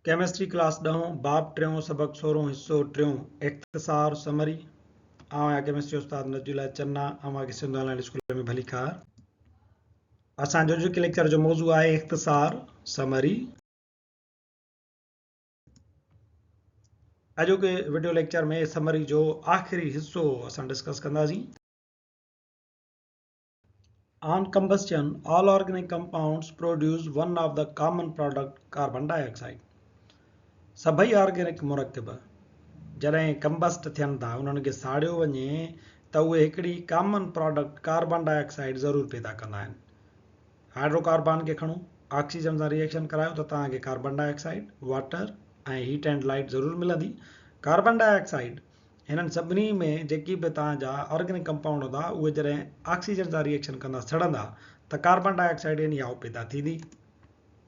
Chemistry class ڏهون، باب ٽيون، سبق سورهون، حصو ٽيون، اختصار، Summary، آئون آهيان ڪيمسٽري استاد نجي الله چنا، اوهان کي سنڌ آن لائين اسڪول ۾ ڀليڪار. اسان جو اڄوڪي ليڪچر جو موضوع آهي اختصار، Summary. اڄوڪي وڊيو ليڪچر ۾ سمري جو آخري حصو اسان ڊسڪس ڪنداسين. On combustion, all organic compounds produce one of the common product carbon dioxide. سڀئي آرگينڪ مرڪب جڏهن ڪمبسٽ ٿين ٿا انهن کي ساڙيو وڃي ته اهي هڪڙي common product carbon dye oxide ضرور پيدا ڪندا آهن. هائيڊرو ڪاربان کي کڻو آڪسيجن سان ريئيڪشن ڪرايو ته توهان کي carbon dioxide, water ۽ heat and light ضرور ملندي. ڪاربان ڊاء آڪسائيڊ هنن سڀني ۾ جيڪي به توهان جا آرگينڪ ڪمپائونڊ هوندا اهي جڏهن آڪسيجن سان ريئيڪشن ڪندا سڙندا ته ڪاربان ڊاء آڪسائيڊ يعني هائو پيدا ٿيندي.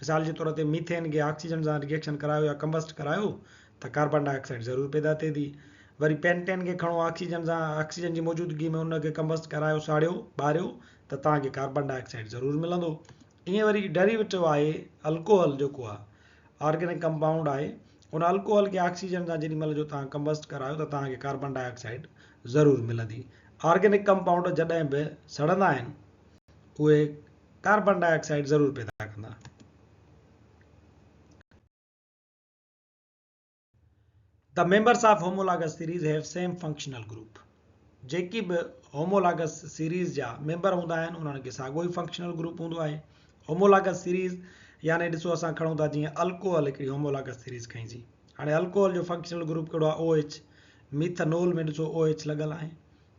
مثال جي طور تي ميٿين کي آڪسيجن سان ريئيڪشن ڪرايو يا ڪمبسٽ ڪرايو ته ڪاربان ڊاء آڪسائيڊ ضرور پيدا ٿئي ٿي. وري پينٽين کي کڻو آڪسيجن سان آڪسيجن جي موجودگي ۾ ان کي ڪمبسٽ ڪرايو ساڙيو ٻاريو ته توهان کي ڪاربان ڊاء آڪسائيڊ ضرور ملندو. ائين وري ڊيريويٽو آهي الڪوهل جيڪو آهي آرگينڪ ڪمپائونڊ آهي ان الڪوهل کي آڪسيجن سان جيڏي مهل جو توهان ڪمبسٽ ڪرايو ته توهان کي ڪاربان ڊاء آڪسائيڊ ضرور ملندي. آرگينڪ ڪمپائونڊ جڏهن به سڙندا آهن اهي ڪاربان ڊاء آڪسائيڊ ضرور پيدا ڪندا. The members of homologous series have same functional group. جيڪي به homologous series جا ميمبر هوندا آهن انهن کي ساڳيو ئي فنڪشنل گروپ هوندو آهي. Homologous series يعني ڏسو اسان کڻون ٿا جيئن الڪوهل هڪڙي homologous series کنئي سين. هاڻي الڪوهل جو فنڪشنل گروپ ڪهڙو آهي OH. ميٿانول ۾ ڏسو OH لڳل آهي.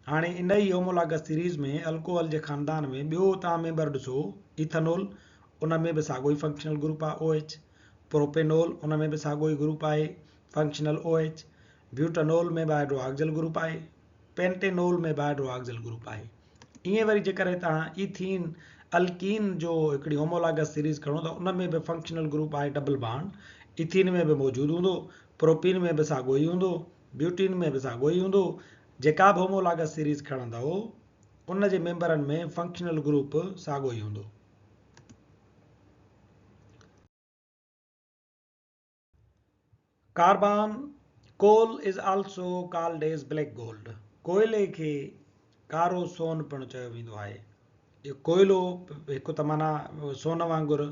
هاڻي ان ئي homologous series ۾ alcohol جي خاندان ۾ ٻيو توهان ميمبر ڏسو ايٿانول ان ۾ به ساڳيو ئي فنڪشنل گروپ آهي OH. پروپينول ان ۾ به ساڳيو ئي گروپ آهي، فنڪشنل او ايڇ، بيوٽانول ۾ به هائيڊرو آڪسل گروپ آهي، پينٽينول ۾ به هائيڊرو آڪسل گروپ آهي. ائين وري جيڪڏهن توهان ايٿين، الڪين جو هڪڙي هومولاگس سيريز کڻو ته ان ۾ به فنڪشنل گروپ آهي ڊبل بانڊ، ايٿين ۾ به موجود هوندو، پروپين ۾ به ساڳيو ئي هوندو، بيوٽين ۾ به ساڳيو ئي هوندو. جيڪا به هومولاگس سيريز کڻندؤ ان جي ميمبرن ۾ فنڪشنل گروپ ساڳيو ئي هوندو. Carbon, Coal is also called as black gold، ڪوئلي کي ڪارو سون پڻ چيو ويندو آهي. اهو ڪوئلو هڪ ته معنيٰ سون وانگر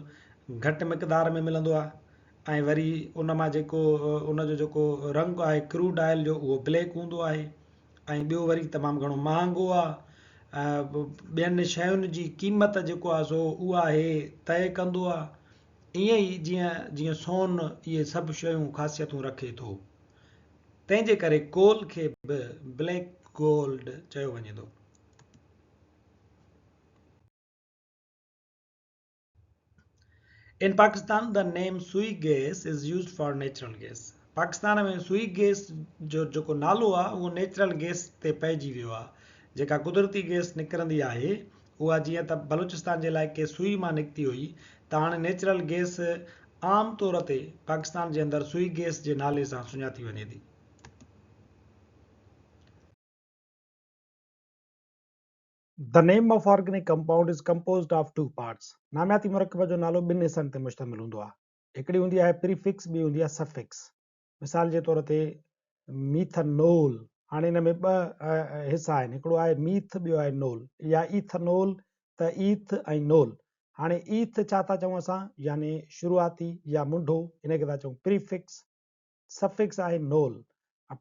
گهٽ مقدار ۾ ملندو آهي ۽ وري ان مان جيڪو ان جو جيڪو رنگ آهي ڪروڊ آئل جو اهو بليڪ هوندو آهي ۽ ٻيو وري تمام گهڻو مهانگو آهي ٻين شين جي قيمت جيڪو آهي سو اها آهي طئي ڪندو آهي ائين ئي جيئن جيئن سون اهي سڀ شيون خاصيتون رکي ٿو، تنهن جي ڪري ڪول کي به بليڪ گولڊ چيو وڃي ٿو. In Pakistan the name Sui gas is used for natural gas. Pakistan ۾ Sui gas جو جيڪو نالو آهي اهو نيچرل گيس تي پئجي ويو آهي. جيڪا قدرتي گيس نڪرندي آهي اها جيئن ته بلوچستان جي علائقي سوئي مان نڪتي هئي ته هاڻي نيچرل گيس عام طور تي پاڪستان جي اندر سوئي گيس جي نالي سان سڃاتي وڃي ٿي. The name of organic compound is composed of two parts. نامياتي مرڪب جو نالو ٻن حصن تي مشتمل هوندو آهي. هڪڙي هوندي آهي پريفڪس ٻي هوندي آهي سفڪس. مثال جي طور تي ميٿنول هاڻي ان ۾ ٻه حصا آهن هڪڙو آهي ميٿ ٻيو آهي نول يا ايٿنول ته ايٿ ۽ نول هاڻي ايٿ ڇا ٿا چئون اسان يعني شروعاتي يا منڍو ان کي ٿا چئون پريفڪس سفڪس آهي نول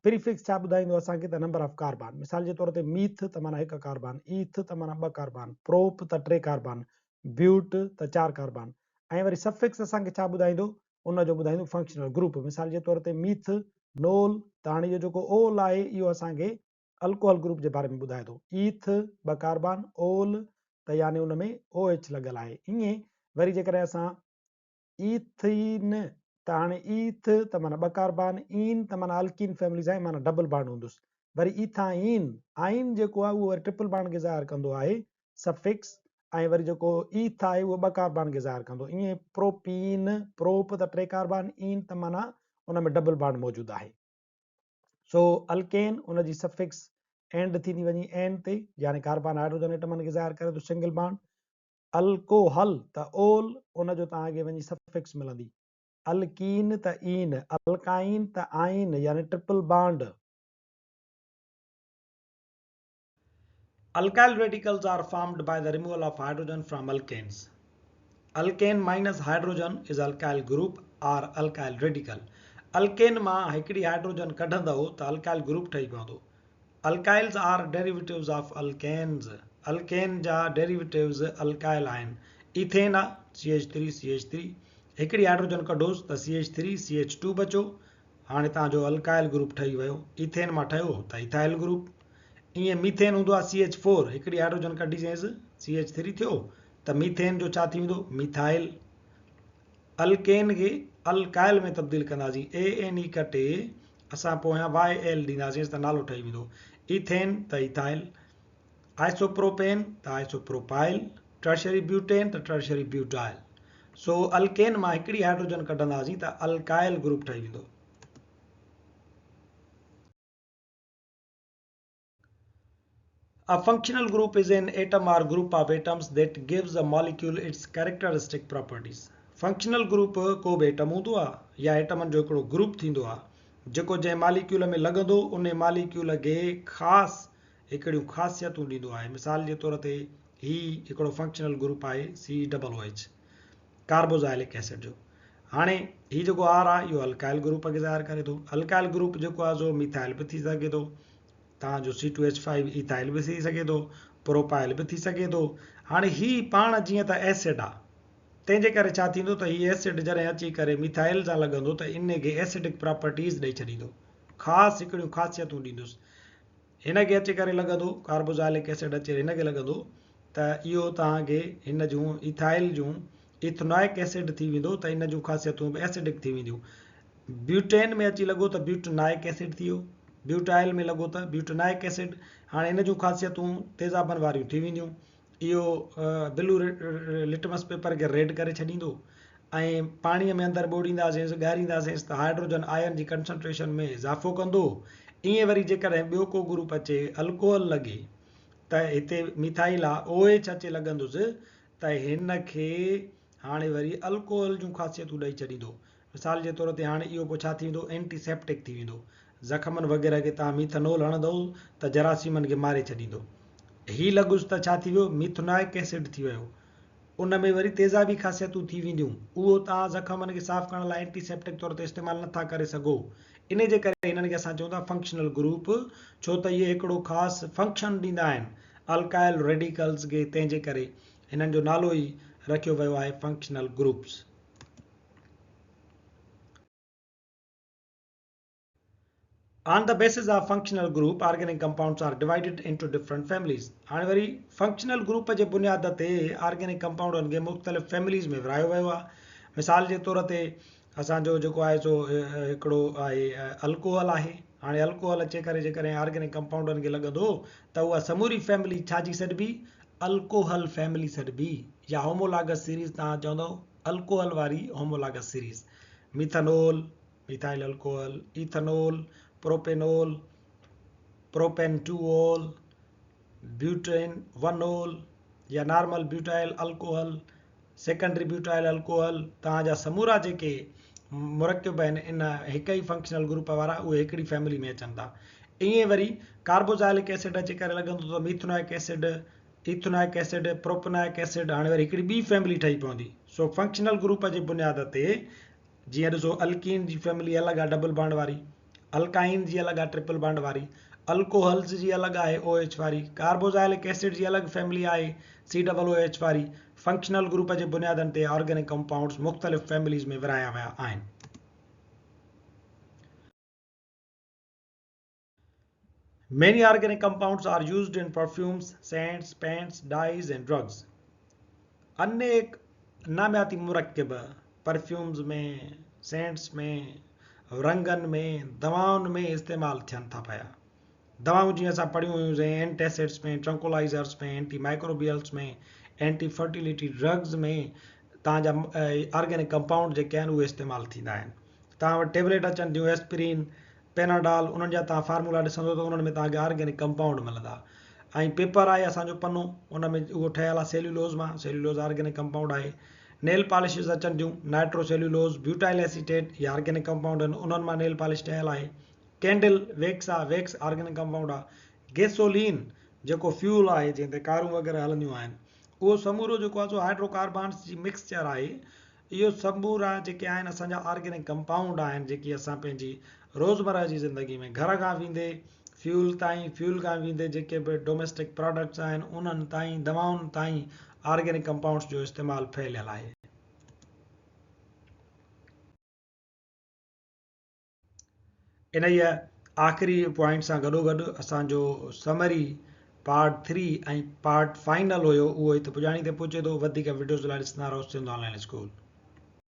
پريفڪس ڇا ٻڌائيندو اسان کي ته نمبر آف ڪاربان مثال جي طور تي ميٿ ته معنيٰ هڪ ڪاربان ايٿ ته معنيٰ ٻه ڪاربان پروپ ته ٽي ڪاربان بيوٽ ته چار ڪاربان ۽ وري سفڪس اسان کي ڇا ٻڌائيندو ان جو ٻڌائيندو فنڪشنل گروپ مثال جي طور تي ميٿ نول ته هاڻي اهو جيڪو اول آهي اهو اسان کي الڪوهل گروپ جي باري ۾ ٻڌائي ٿو ايٿ ٻه ڪاربان اول ته يعني ان ۾ او ايڇ لڳل آهي ائين وري جيڪڏهن اسان ايٿين ته هاڻي ايٿ ته معنيٰ ٻه ڪاربان اين ته معنيٰ الڪين فيملي سان معنيٰ ڊبل بانڊ هوندس وري ايٿائين آئين جيڪو آهي اهو وري ٽرپل بانڊ کي ظاهر ڪندو آهي سفڪس ۽ وري جيڪو ايٿ آهي اهو ٻه ڪاربان کي ظاهر ڪندو ائين پروپين پروپ ته ٽي ڪاربان اين ته معنيٰ ان ۾ ڊبل بانڊ موجود آهي سو الڪين ان جي سفڪس اينڊ ٿيندي وڃي اين تي يعني ڪاربان هائيڊروجن ايٽمن کي ظاهر ڪري ٿو سنگل بانڊ الڪوهل ته اول ان جو توهان کي وڃي سفڪس ملندي. الڪين ته اين، الڪائين ته آئين يعني triple bond. Alkyl radicals are formed by the removal of hydrogen from alkanes. Alkane minus hydrogen is alkyl group or alkyl radical. Alkane مان هڪڙي هائڊروجن ڪڍندؤ ته الڪائل گروپ ٺهي پوندو. Alkyls are derivatives of alkenes. Alkane جا ڊيريويٽوز الڪائل آهن. ايٿين آ C H three C H three هڪڙي hydrogen ڪڍوس ته C H three C H two بچو. هاڻي توهان جو الڪائل گروپ ٺهي ويو. ايٿين مان ٺهيو ته ايٿائل گروپ. ائين ميٿين هوندو آ سي ايڇ فور هڪڙي هائڊروجن ڪڍيسينس سي ايڇ ٿري ٿيو ته ميٿين جو ڇا ٿي ويندو ميٿائل. الڪين کي الڪائل ۾ تبديل ڪنداسين، اي اين اي ڪٽي اسان پويان واء ايل ڏينداسينس ته نالو ٺهي ويندو، ايٿين ته ايٿائل، آئسوپروپين ته آئسوپروپائل، ٽرشري بيوٽين ته ٽرشري بيوٽائل. سو الڪين مان هڪڙي هائڊروجن ڪڍنداسين ته الڪائل گروپ ٺهي ويندو. A functional group is an atom or group of atoms that gives a molecule its characteristic properties. Functional group ڪو به ايٽم هوندو آهي يا ايٽمن جو هڪڙو گروپ ٿيندو آهي جيڪو جنهن ماليڪيول ۾ لڳندو انهي ماليڪيول کي خاص هڪڙيون خاصيتون ڏيندو آهي مثال جي طور تي هي هڪڙو فنڪشنل گروپ آهي C double O H carboxylic acid جو هاڻي هي جيڪو آر آهي اهو الڪائل گروپ کي ظاهر ڪري ٿو الڪائل گروپ جيڪو آهي سو ميٿائل به ٿي سگهي ٿو تان جو C two H five ethyl به ٿي سگهي ٿو، پروپائل به ٿي سگهي ٿو. هاڻي هي پاڻ جيئن ته ايسڊ آ، تنهن جي ڪري ڇا ٿيندو ته هي ايسڊ جڏهن اچي ڪري ميٿائل سان لڳندو ته ان کي ايسڊڪ پراپرٽيز ڏئي ڇڏيندو، خاص هڪڙيون خاصيتون ڏيندس. هن کي اچي ڪري لڳندو، ڪاربوزائلڪ ايسڊ اچي هن کي لڳندو ته اهو توهان کي هن جون ايٿائل جون ايٿنوائڪ ايسڊ ٿي ويندو ته ان جون خاصيتون به ايسڊڪ ٿي وينديون. بيوٽين ۾ اچي لڳو ته بيوٽنائڪ ايسڊ ٿي ويو. بيوٽائل ۾ لڳو ته بيوٽنائڪ ايسڊ. هاڻي ان جون خاصيتون تيزابن واريون ٿي وينديون. اهو بلو لٽمس پيپر کي ريڊ ڪري ڇڏيندو ۽ پاڻيء ۾ اندر ٻوڙينداسينس، ڳارينداسينس ته هائڊروجن آئن جي ڪنسنٽريشن ۾ اضافو ڪندو. ائين وري جيڪڏهن ٻيو ڪو گروپ اچي الڪوحل لڳي ته هتي ميٿائل آ او ايڇ اچي لڳندس ته هن کي هاڻي وري الڪوحل جون خاصيتون ڏئي ڇڏيندو. مثال جي طور تي هاڻي اهو پوء ڇا ٿي ويندو اينٽي سيپٽڪ ٿي ويندو. زخمن وغيره کي توهان ميٿنول هڻندؤ ته جراثيمن کي ماري ڇڏيندو. هي لڳس ته ڇا ٿي ويو ميٿنائڪ ايسڊ ٿي ويو. ان ۾ وري تيزابي خاصيتون ٿي وينديون. اهو توهان زخمن کي صاف ڪرڻ لاء اينٽي سيپٽڪ طور تي استعمال نه ٿا ڪري سگهو. انهي جي ڪري هنن کي اسان چئون ٿا فنڪشنل گروپ ڇو ته اهي هڪڙو خاص فنڪشن ڏيندا آهن الڪائل ريڊيڪلز کي تنهن جي ڪري هنن جو نالو ئي رکيو ويو آهي functional groups. On the basis of functional group organic compounds are divided into different families هاڻي وري فنڪشنل گروپ جي بنياد تي آرگينڪ ڪمپائونڊن کي مختلف فيمليز ۾ ورهايو ويو آهي مثال جي طور تي اسان جو جيڪو آهي سو هڪڙو آهي الڪوهل آهي هاڻي الڪوهل اچي ڪري جيڪڏهن آرگينڪ ڪمپائونڊن کي لڳندو ته اها سموري فيملي ڇا جي سڏبي الڪوهل فيملي سڏبي يا هومولاگس سيريز توهان چوندؤ الڪوهل واري homologous series methanol, methyl alcohol, ethanol, propanol, propan two ol, butane one ol يا normal butyl alcohol, secondary butyl alcohol توهان جا سمورا جيڪي مرڪب آهن ان هڪ ئي فنڪشنل گروپ وارا اهي هڪڙي فيملي ۾ اچن ٿا. ائين وري ڪاربوزائلڪ ايسڊ اچي ڪري لڳندو ته methanoic acid, ethanoic acid, propanoic acid هاڻي وري هڪڙي ٻي فيملي ٺهي پوندي. سو فنڪشنل گروپ جي بنياد تي جيئن ڏسو الڪين جي فيملي الڳ آهي ڊبل بانڊ واري، الڪائن جي الڳ آهي ٽرپل بانڊ واري، الڪوهلز جي الڳ آهي او ايڇ واري، ڪاربوزائلڪ ايسڊ جي الڳ فيملي آهي سي ڊبل او ايڇ واري. فنڪشنل گروپ جي بنيادن تي آرگينڪ ڪمپائونڊز مختلف فيمليز ۾ ورهايا ويا آهن. Many organic compounds are used in perfumes, scents, paints, dyes and drugs. انيڪ نامياتي مرڪب پرفيومز ۾، سينٽس ۾، رنگن ۾، دوائن ۾ استعمال ٿين ٿا پيا. دوائون جيئن اسان پڙهيون هيون سين antacids ۾، tranquillizers ۾، anti microbials ۾، anti fertility drugs ۾ توهان جا آرگينڪ ڪمپائونڊ جيڪي آهن اهي استعمال ٿيندا آهن. توهان وٽ ٽيبليٽ اچن ٿيون ايسپرين، پيناڊال انهن جا توهان فارمولا ڏسندو ته انهن ۾ توهان کي آرگينڪ ڪمپائونڊ ملندا ۽ پيپر آهي اسان جو پنو ان ۾ اهو ٺهيل آهي سيلولوز مان سيلولوز آرگينڪ ڪمپائونڊ آهي نيل پالشز اچن ٿيون، نائٽرو سيلولوز، بيوٽائل ايسيٽيٽ يا آرگينڪ ڪمپائونڊ آهن، انهن مان نيل پالش ٺهيل آهي. ڪينڊل ويڪس آهي، ويڪس آرگينڪ ڪمپائونڊ آهي. گيسولين جيڪو فيول آهي، جنهن تي ڪارون وغيره هلنديون آهن، اهو سمورو جيڪو آهي سو هائڊرو ڪاربانس جي مڪسچر آهي. اهو سمورا جيڪي آهن اسان جا آرگينڪ ڪمپائونڊ آهن، جيڪي اسان پنهنجي روزمره جي زندگي ۾ گهر کان ويندي فيول تائين، فيول کان ويندي جيڪي به ڊوميسٽڪ پراڊڪٽس آهن انهن تائين، دوائن تائين آرگينڪ ڪمپائونڊس جو استعمال ڦهليل آهي. انهيء آخري پوائنٽ سان گڏوگڏ اسان جو سمري پارٽ 3 ۽ پارٽ فائنل هيو اهو هت پڄاڻي تي پهچي ٿو. وڌيڪ وڊيوز لاء ڏسندا رهو سنڌ آن لائن اسڪول.